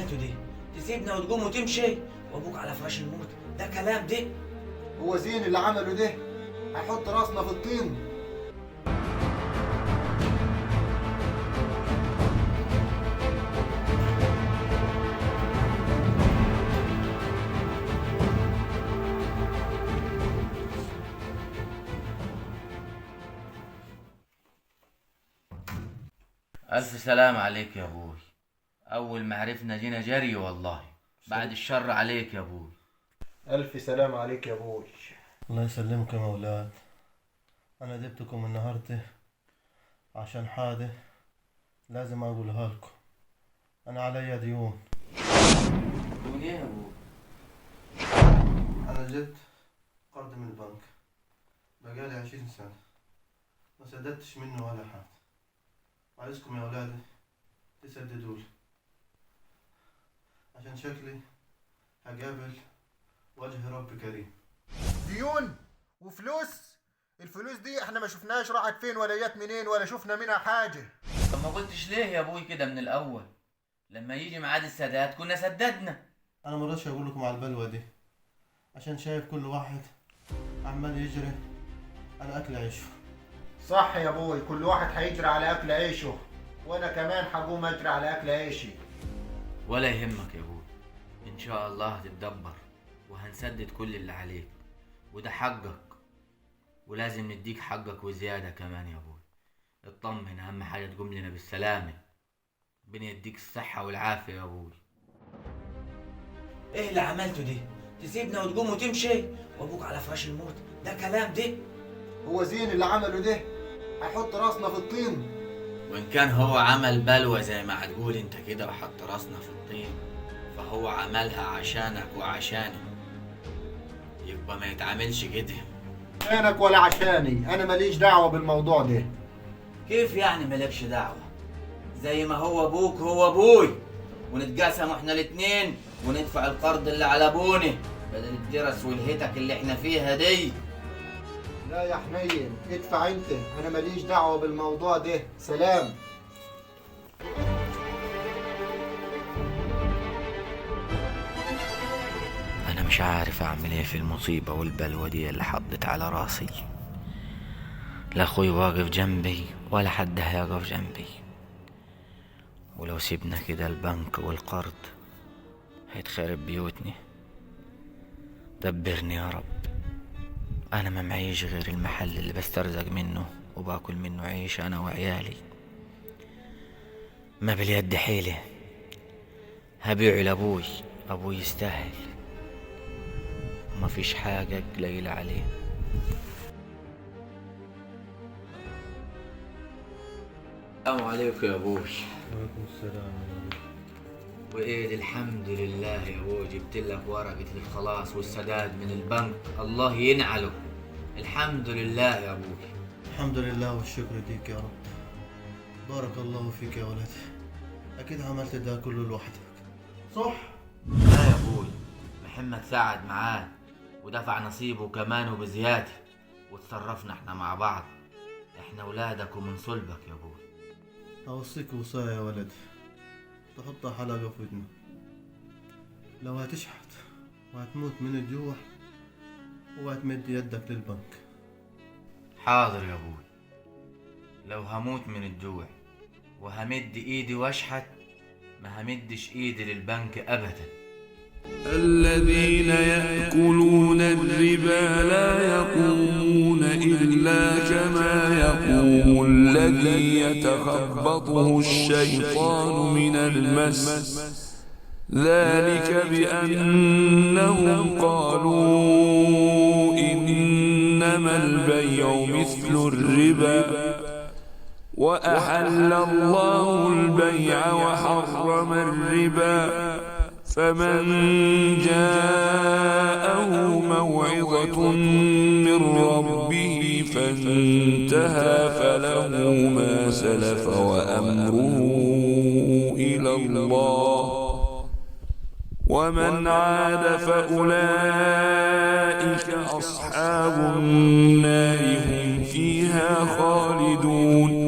عملته ده؟ تسيبنا وتقوم وتمشي وابوك على فراش الموت، ده كلام ده؟ هو زين اللي عمله ده هيحط راسنا في الطين. ألف سلام عليك يا أبوي. أول ما عرفنا جينا جري والله. بعد الشر عليك يا أبوي. ألف سلام عليك يا أبوي. الله يسلمك يا مولاد. أنا جبتكم النهاردة عشان حاجة لازم أقولها لكم. أنا عليا ديون. ديون إيه يا أبوي؟ أنا جبت قرض من البنك بقالي 20 سنة ما سددتش منه ولا حاجة. عايزكم يا أولادي تسددولي عشان شكلي هقابل وجه رب كريم. ديون وفلوس؟ الفلوس دي احنا ما شفناش راحت فين ولا جت منين ولا شفنا منها حاجة. طب ما قلتش ليه يا ابوي كده من الأول؟ لما يجي ميعاد السداد كنا سددنا. أنا ما رضيتش أقول لكم على البلوة دي عشان شايف كل واحد عمال يجري على أكل عيشه. صح يا ابوي، كل واحد هيجري على اكل عيشه، وانا كمان هقوم اجري على اكل عيشي. ولا يهمك يا ابوي، ان شاء الله هتتدبر وهنسدد كل اللي عليك، وده حقك ولازم نديك حقك وزيادة كمان يا ابوي. اطمن، اهم حاجة تقوم لنا بالسلامة. ربنا يديك الصحة والعافية يا ابوي. ايه اللي عملته ده؟ تسيبنا وتقوم وتمشي وابوك على فراش الموت، ده كلام ده؟ هو زين اللي عمله ده هيحط راسنا في الطين. وإن كان هو عمل بلوى زي ما هتقول انت كده وحط راسنا في الطين، فهو عملها عشانك وعشانه، يبقى ما يتعاملش كده. عشانك ولا عشاني، انا ماليش دعوة بالموضوع ده. كيف يعني مالكش دعوة؟ زي ما هو ابوك هو ابوي، ونتقاسم احنا الاتنين وندفع القرض اللي على ابونا بدل الدرس والهتك اللي احنا فيها دي. لا يا حنين، ادفع انت، انا ماليش دعوة بالموضوع ده. سلام. انا مش عارف اعمل ايه في المصيبة والبلوة دي اللي حطت على راسي. لا اخوي واقف جنبي ولا حد هيقف جنبي، ولو سيبنا كده البنك والقرض هيتخرب بيوتني. دبرني يا رب، انا ما معيش غير المحل اللي بسترزق منه وباكل منه عيش انا وعيالي. ما باليد حيلة، هبيعه لابوي، ابوي يستاهل، ما فيش حاجة قليلة عليه. السلام عليكم يا ابوي. وعليكم السلام. وايه الحمد لله يا ابوي، جبت لك ورقة الخلاص والسداد من البنك، الله ينعله. الحمد لله يا ابوي. الحمد لله والشكر ليك يا رب. بارك الله فيك يا ولدي، اكيد عملت ده كله لوحدك صح؟ لا يا ابوي، محمد ساعد معاه ودفع نصيبه كمان وبزيادة، وتصرفنا احنا مع بعض، احنا ولادك ومن صلبك يا ابوي. اوصيك وصايا يا ولدي، تحطها حلقة في ودنك. لو هتشحت وهتموت من الجوع وهتمد يدك للبنك. حاضر يا ابوي، لو هموت من الجوع وهمد ايدي واشحت ما همدش ايدي للبنك ابدا. الذين يأكلون الربا لا يقومون إلا كما يقوم الذي يتخبطه الشيطان من المس، ذلك بأنهم قالوا إنما البيع مثل الربا، وأحل الله البيع وحرم الربا، فمن جاءه موعظة من ربه فانتهى فله ما سلف وأمره إلى الله، ومن عاد فأولئك أصحاب النار هم فيها خالدون.